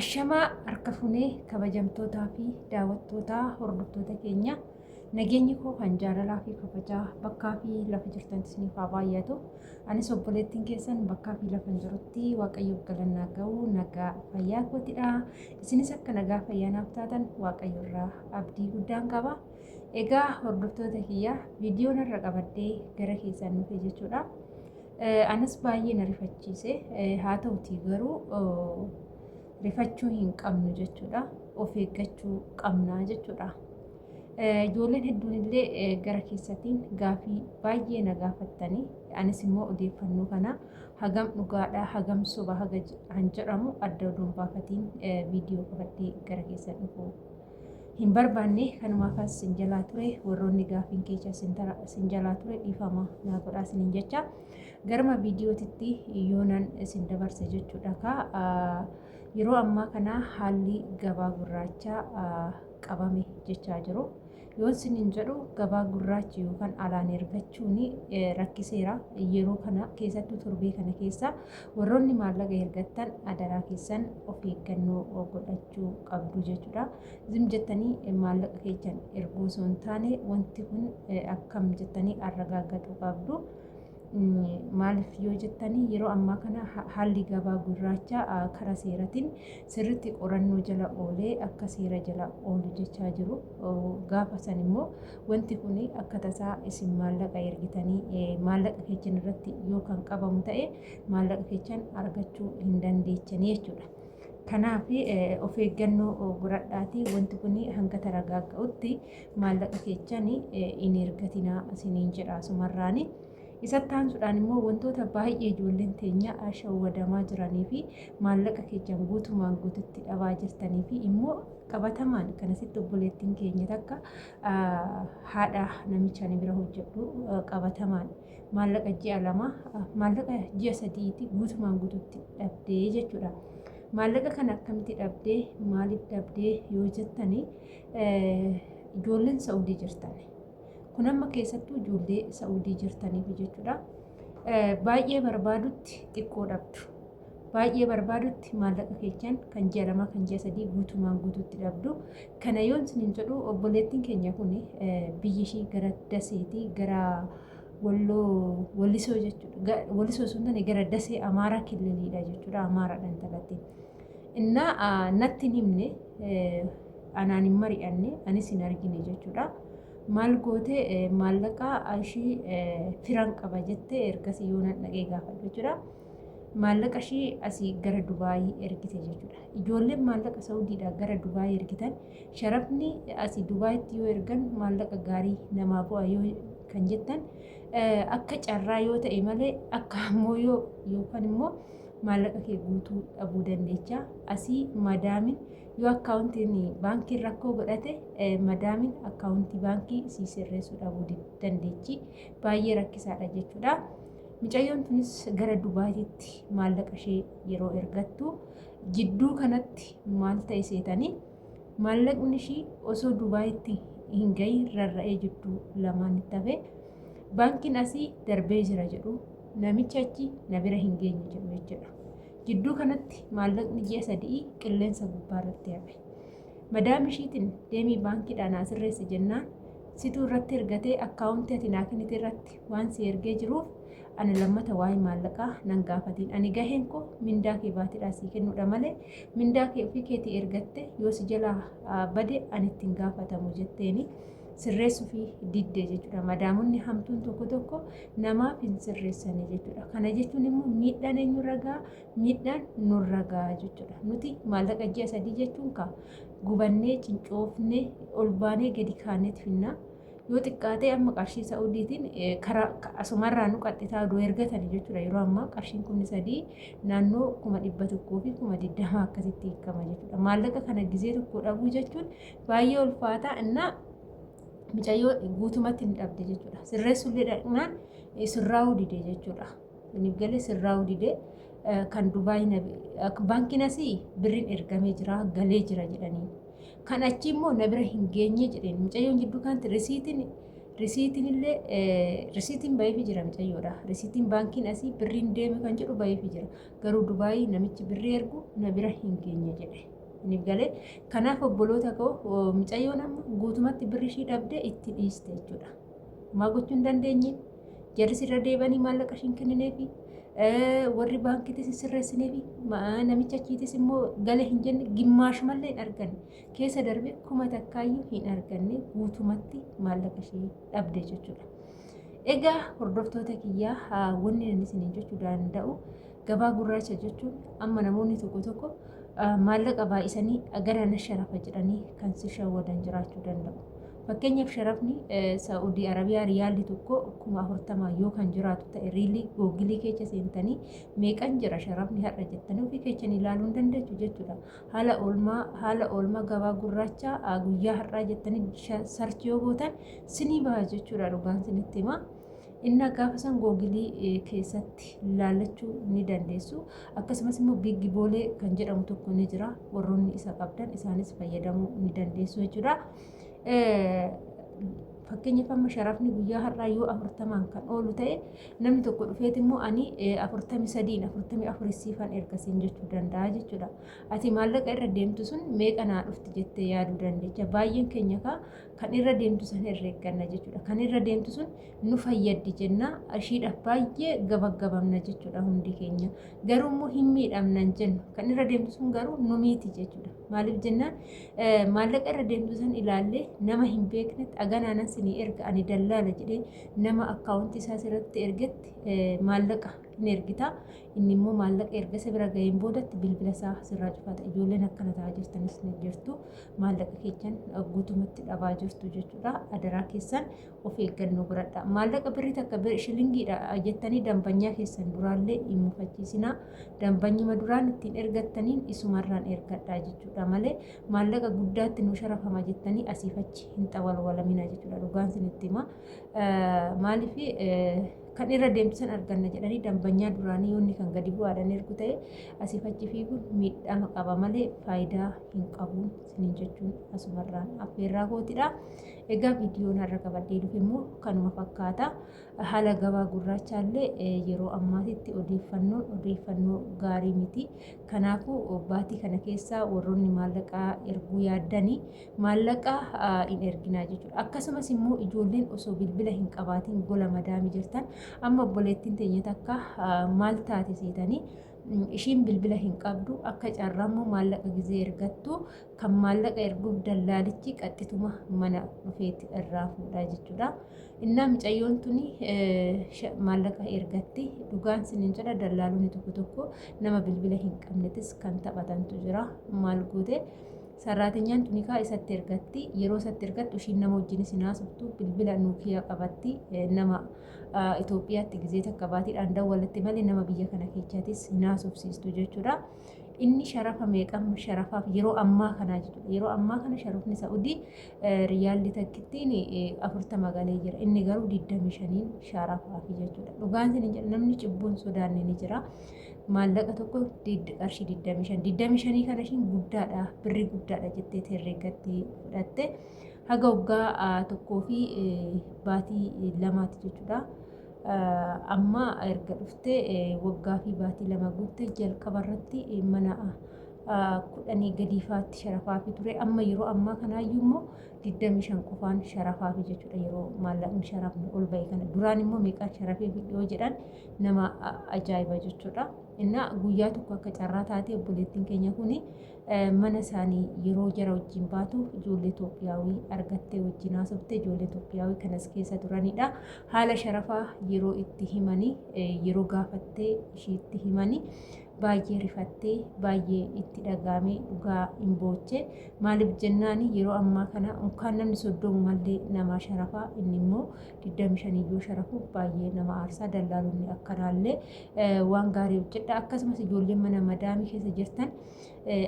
Ashamaa harka funee kabajamtootaa fi daawwattootaa hordoftoota keenya nageenyi koo kan jaalalaa fi kabajaa bakkaa fi lafa jirtan isiniif haa baay'atu. Anis obboleettiin keessan bakkaa fi lafa jirutti Waaqayyoof galannaa ga'u nagaa fayyaa kootidha. Isinis akka nagaa fayyaa naaf taatan Waaqayyo irraa abdii guddaan qaba. Egaa hordoftoota kiyya viidiyoon irra qabadhee gara keessan dhufe jechuudha. Anas baay'ee na rifachiise. Haa ta'utii garuu rifachuu hin qabnu jechuudha. Of eeggachuu qabna jechuudha. Ijoolleen hedduun illee gara keessatiin gaafii baay'ee na gaafattanii anis immoo odeeffannoo kana hagam dhugaadha hagam soba haga han jedhamu adda odoo hin baafatiin viidiyoo qabadhee gara keessan dhufu hin barbaanne. Kanumaafas sin jalaa ture. Warroonni gaafiin keessa sin jalaa ture dhiifama naa godhaa isiniin jecha garuma viidiyootitti yoonan isin dabarse jechuudha. Ka yeroo ammaa kana haalli gabaa gurraachaa qabame jechaa jiru. Yoon isiniin jedhu gabaa gurraachi yookaan alaan ergachuun rakkiseera. Yeroo kana keessattuu torbee kana keessa warroonni maallaqa ergattan adaraa keessan of eeggannoo godhachuu qabdu jechuudha. Zim jettanii maallaqa keessan erguu osoo hin taane wanti kun akkam jettanii arragaaggatuu qabdu. Maaliif yoo jettanii, yeroo ammaa kana haalli gabaa gurraacha karaa seeratiin sirriitti qorannoo jala oolee akka seera jala oolu jechaa jiru. Gaafa san immoo wanti kun akka tasaa isin maallaqa ergitanii maallaqa keessan irratti yoo kan qabamu ta'e maallaqa keessan argachuu hin dandeechanii jechuudha. Kanaaf of eeggannoo godhadhaatii wanti kun hanga taragaaga'utti maallaqa keessan hin ergatinaa isiniin jedha asumarraani. Isatti aansuudhaan immoo wantoota baay'ee ijoolleen teenya shawwadamaa jiranii fi maallaqa keessan guutumaan guututti dhabaa jirtanii fi immoo qabatamaan kanasitti obboleettiin keenya takka haadha namicha ani bira hojjedhu qabatamaan maallaqa ji'a 2, maallaqa ji'a 3ti guutumaan guututti dhabdee jechuudha. Maallaqa kana akkamitti dhabdee, maaliif dhabdee yoo jettani, ijoolleen Sa'udii jirtan. Kun amma keessattuu ijoollee Sa'udii jirtaniif jechuudha. Baay'ee barbaadutti xiqqoo dhabdu. Baay'ee barbaadutti maallaqa keessan kan ji'a 2, kan ji'a 3 guutumaan guututti dhabdu. Kana yoon isiniin jedhu, obboleettiin keenya kun biyyi ishii gara Daseeti, gara Walloo Wallisoo jechuudha. Wallisoo sun tane gara Dasee Amaaraa Killiliidha jechuudha. Amaaraadha intalatti. Innaa natti hin himne, anaan hin mari'anne, anis hin argine jechuudha. Maal goote? Maallaqa ishii firan qaba jette. Ergasii yoo nan dhaqee gaafadhu jechuudha. Maallaqa ishii asii gara Dubaayii ergite jechuudha. Ijoolleen maallaqa Saudiidhaa gara Dubaayii ergitan, sharafni asii Dubaayitti yoo ergan maallaqa gaarii namaa bu'a yoo kan jettan, akka carraa yoo ta'e malee akka ammoo yoo yookaan immoo maallaqa kee guutuu dhabuu dandeecha. Asii madaamin yoo akkaawuntiin baankiin rakkoo godhate, madaamin akkaawuntii baankii sii sirreessuu dhabuu dandeechi. Baay'ee rakkisaadha jechuudha. Mucayyoon tunis gara Dubaayitti maallaqa ishee yeroo ergattu jidduu kanatti maal ta'e seetanii, maallaqni ishii osoo Dubaayitti hin gahin rarra'ee jidduu lamaan itti hafe. Baankiin asii darbee jira jedhu, namichi achi na bira hin geenye jedhu jechuudha. Jidduu kanatti maallaqni ji'a 3 qilleensa gubbaa irratti hafe. Madaam ishiitiin deemii baankiidhaa naa sirreessi jennaan, situu irratti ergatee akkaawuntii ati naa kennite irratti waan si ergee jiruuf ana lammata waa'ee maallaqaa nan gaafatiin, ani gaheen koo mindaa kee baatiidhaa sii kennuudha malee mindaa kee ofii keetii ergatte yoo si jalaa bade ani ittiin gaafatamu jetteeni sirreessuufii didde jechuudha. Madaamonni hamtuun tokko tokko namaaf hin sirreessanii jechuudha. Kana jechuun immoo miidhaan eenyurra ga'a? Miidhaan nurra ga'a jechuudha. Nuti maallaqa ji'a 3 jechuun ka gubannee cincoofnee ol baanee gadi kaaneet finna. Yoo xiqqaatee amma qarshii Sa'udiitiin karaa asumarraa nu qaxxitaa odoo ergatanii jechuudha. Yeroo ammaa qarshiin 3000 naannoo 120,000 20,000 akkasitti hiikama jechuudha. Maallaqa kana gizee tokko dhabuu jechuun baay'ee ulfaataa. Innaa mucayyoo guutumatti ni dhabde jechuudha. Sirreessullee dhaqnaan sirraa'uu dide jechuudha. Inni galee sirraa'uu dide. Kan Dubaay baankiin asii birriin ergamee jira, galee jira jedhanii. Kan achi immoo na bira hin geenye jedheen. Mucayyoon jidduu kanatti risiitiin Risiitiin illee risiitiin baheefi jira micayyoodha. Risiitiin baankiin asii birriin deeme kan jedhu baheefi jira. Garuu Dubaayii namichi birrii ergu na bira hin geenye jedhe. Isiniif galee? Kanaaf obboloota koo, micayyoon amma guutumatti birri ishii dhabdee itti dhiiste jechuudha. Maa gochuu hin dandeenye? Jarris irra deebanii maallaqa ishiin kennineefi, warri baankiitis hin sirreessineefi, namicha achiitis immoo gale hin jenne, gimmaashumallee hin arganne. Keessa darbee kuma takkaayyuu hin arganne, guutumatti maallaqa ishee dhabde jechuudha. Egaa hordoftoota kiyyaa, wanni ani isiniin jechuu danda'u, gabaa gurraacha jechuun amma namoonni tokko tokko maallaqa baay'isanii gara na sharafa jedhanii kan si shawwadan jiraachuu danda'u. Fakkeenyaaf, sharafni Saa'udii Arabiyaa riyaalli tokko 40,000 yoo kan jiraatu ta'e, riilii googilii keessa seentanii meeqan jira sharafni har'a jettanii ofii keessan ilaaluu hin dandeessu jechuudha. Haala oolmaa gabaa gurraachaa guyyaa har'aa jettanii search yoo gootan sinii baha jechuudha, dhugaan sinitti hima. Inni gaafa san googilii keessatti laallachuu ni dandeessu. Akkasumas immoo Biggi Boolee kan jedhamu tokko ni jira. Warroonni isa qabdan isaanis fayyadamuu ni dandeessu jechuudha. Fakkeenyaaf, amma sharafni guyyaa har'aa yoo 40n kan oolu ta'e, namni tokko dhufeet immoo ani 43n 44 siifan ergasiin jechuu danda'a jechuudha. Ati maallaqa irra deemtu sun meeqa naa dhufti jettee yaaduu dandeecha. Baay'een keenya kaa kan irra deemtu san herreegganna jechuudha. Kan irra deemtu sun nu fayyaddi jenna, ishiidhaaf baay'ee gabaggabamna jechuudha hundi keenya. Garuu immoo hin miidhamna hin jennu. Kan irra deemtu sun garuu nu miiti jechuudha. Maaliif jennaan, maallaqa irra deemtu san ilaallee nama hin beeknetti aganaanan sinii erga, ani dallaala jedhee nama akkaawuntii isaa sirratti ergetti maallaqa hin ergita. Inni immoo maallaqa erga isa bira ga'een boodatti bilbila isaa sirraa cufata. Ijoolleen akkana ta'aa jirtanis ni jirtu. Maallaqa keessan guutumatti dhabaa jirtu jechuudha. Adaraa keessan of eeggannoo godhadha. Maallaqa birrii takka shilingiidha jettanii dambanyaa keessan duraallee hin mufachiisinaa. Dambanyuma duraan ittiin ergattaniin isumarraan ergadhaa jechuudha malee, maallaqa guddaatti nu sharafama jettanii asiif achi hin xawalwalamina jechuudha. Dhugaan isinitti hima. Maaliif, kan irra deemsisan arganna jedhanii dambanyaa duraanii yoonni kan gadi bu'aadhaan ergu ta'e, asiif achi fiiguun miidhama qaba malee faayidaa hin qabuun isiniin jechuun asumarraan affeerraa kootidha. Egaa viidiyoon har'a qabadhee dhufe immoo kanuma fakkaata. Haala gabaa gurraachaallee yeroo ammaatitti odeeffannoon odeeffannoo gaarii miti. Kanaafuu baatii kana keessa warroonni maallaqaa erguu yaaddanii maallaqa hin erginaa jechuudha. Akkasumas immoo ijoolleen osoo bilbila hin qabaatiin gola madaamii jirtan, amma obboleettiin teenya takka maal taate seetanii, ishiin bilbila hin qabdu. Akka carraa immoo maallaqa gizee ergattu, kan maallaqa erguuf dallaalichi qaxxituma mana dhufeetti irraa fuudhaa jechuudha. Innaa mucayyoon tuni maallaqa ergatti, dhugaan sinin jedha, dallaalonni tokko tokko nama bilbila hin qabnetis kan taphatantu jira. Maal goote? Sarraatinyaan tuni kaa isatti ergatti. Yeroo isatti ergattu ishiin nama wajjinis hin haasoftu, bilbila Nuukiyaa qabatti, nama Itoophiyaatti gizee takka baatiidhaan dawwalatti malee nama biyya kana keechaatis hin haasofsiistu jechuudha. Inni sharafa meeqam sharafaaf yeroo ammaa kanaa jechuudha. Yeroo ammaa kana sharafni Sa'udii riyaalli takkittiin 40 galee jira. Inni garuu 25n sharafaafi jechuudha. Dhugaan isin jedha, namni cubbuun sodaanne ni jira. Maallaqa tokko qarshii 25, 25 kana ishiin guddaadha, birrii guddaadha jettee herreeggattee fudhatte. Haga waggaa tokkoo fi baatii lamaati jechuudha. Amma erga dhuftee waggaa fi baatii 2 guutte. Jalqaba irratti mana 10 gadiifaatti sharafaafi ture. Amma yeroo ammaa kanaayyuu immoo 25 qofaan sharafaafi jechuudha, yeroo maallaqni sharafni ol ba'e kana. Duraan immoo meeqaan sharafee yoo jedhan nama ajaa'iba jechuudha. Innaa guyyaa tokko akka carraa taatee obboleettiin keenya kuni mana isaanii yeroo jara wajjin baatu ijoollee Itoophiyaawii argattee wajjin haasofte. Ijoollee Itoophiyaawii kanas keessa turanidha. Haala sharafaa yeroo itti himanii, yeroo gaafattee ishiitti himanii, baay'ee rifattee, baay'ee itti dhagaamee, dhugaa hin booche. Maaliif jennaan, yeroo ammaa kana unkaan namni 30 mallee namaa sharafaa, inni immoo 25 iyyuu sharafuuf baay'ee nama aarsaa. Dallaalonni akkanaallee waan gaarii hojjedha. Akkasumas ijoolleen mana madaamii keessa jirtan,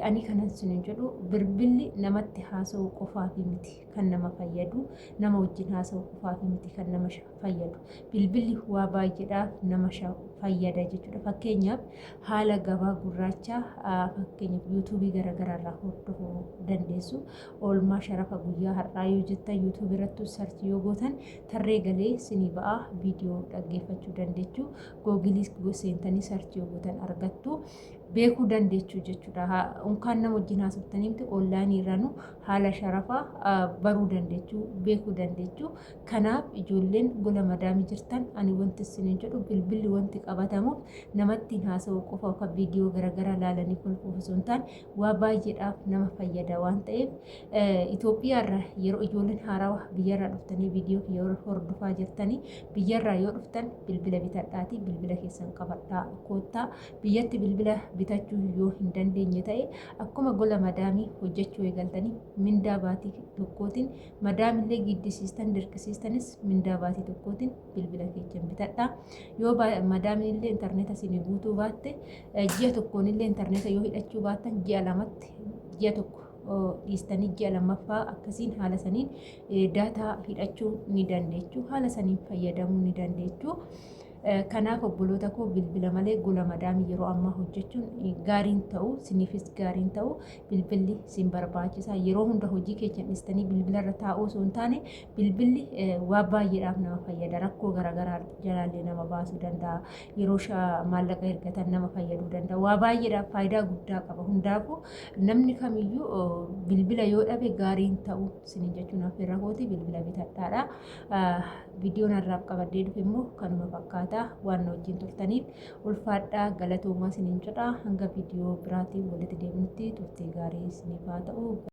ani kanan sinin jedhu, bilbilli namatti haasa'uu qofaafi miti kan nama fayyadu, nama wajjin haasa'uu qofaafi miti kan nama fayyadu. Bilbilli waa baay'eedhaaf nama fayyada jechuudha. Fakkeenyaaf, haala gabaa gurraachaa fakkeenyaaf yuutuubii garaagaraa irraa hordofuu dandeessu. Oolmaa sharafa guyyaa har'aa yoo jettan yuutuubii irratti sarchi yoo gootan tarree galee sinii ba'aa viidiyoo dhaggeeffachuu dandeechu. Googilii seentanii sarchi yoo gootan argattu. Beekuu dandeechu jechuudha. Unkaan nama wajjin haasoftanii miti onlaayinii irraanuu haala sharafaa baruu dandeechu, beekuu dandeechu. Kanaaf ijoolleen gola madaamii jirtan ani wanti isiniin jedhu bilbilli wanti qabatamuuf namatti hin haasa'u qofa yookaan viidiyoo garaagaraa laalanii kolfuuf osoo hin taane waa baay'eedhaaf nama fayyada waan ta'eef Itoophiyaarra yeroo ijoolleen haarawa biyyarraa dhuftanii viidiyoo kiyya hordofaa jirtanii biyyarraa yoo dhuftan bilbila bitadhaatii bilbila keessan qabadhaa koottaa. Biyyatti bilbila bitachuu yoo hin dandeenye ta'e akkuma gola madaamii hojjechuu eegaltanii mindaa baatii tokkootiin madaamillee giddisiistan dirqisiistanis mindaa baatii tokkootiin bilbila keessan bitadhaa. Yoo madaamiinillee intarneeta isinii guutuu baatte ji'a tokkoonillee intarneeta yoo hidhachuu baattan ji'a lamatti ji'a tokko dhiistanii ji'a lammaffaa akkasiin haala saniin daataa hidhachuu ni dandeechu. Haala saniin fayyadamuu ni dandeechu. Kanaaf obboloota koo bilbila malee gola madaamii yeroo ammaa hojjechuun gaariin ta'u siniifis gaariin ta'u bilbilli sin barbaachisa. Yeroo hunda hojii keessan dhiistanii bilbila irra taa'uu osoo hin taane bilbilli waa baay'eedhaaf nama fayyada. Rakkoo garaagaraa jalaallee nama baasuu danda'a. Yeroo maallaqa ergatan nama fayyaduu danda'a. Waa baay'eedhaaf faayidaa guddaa qaba. Hundaafuu namni kamiyyuu bilbila yoo dhabe gaariin ta'u sinin jechuun affeerra kooti bilbila bitadhaadha. Viidiyoon har'aaf qabadhee dhufe immoo kanuma fakkaata. Waan na wajjin turtaniif ulfaadhaa galatoomaa isiniin jedha. Hanga viidiyoo biraatiin walitti deebinutti turtii gaarii isiniif haa ta'u.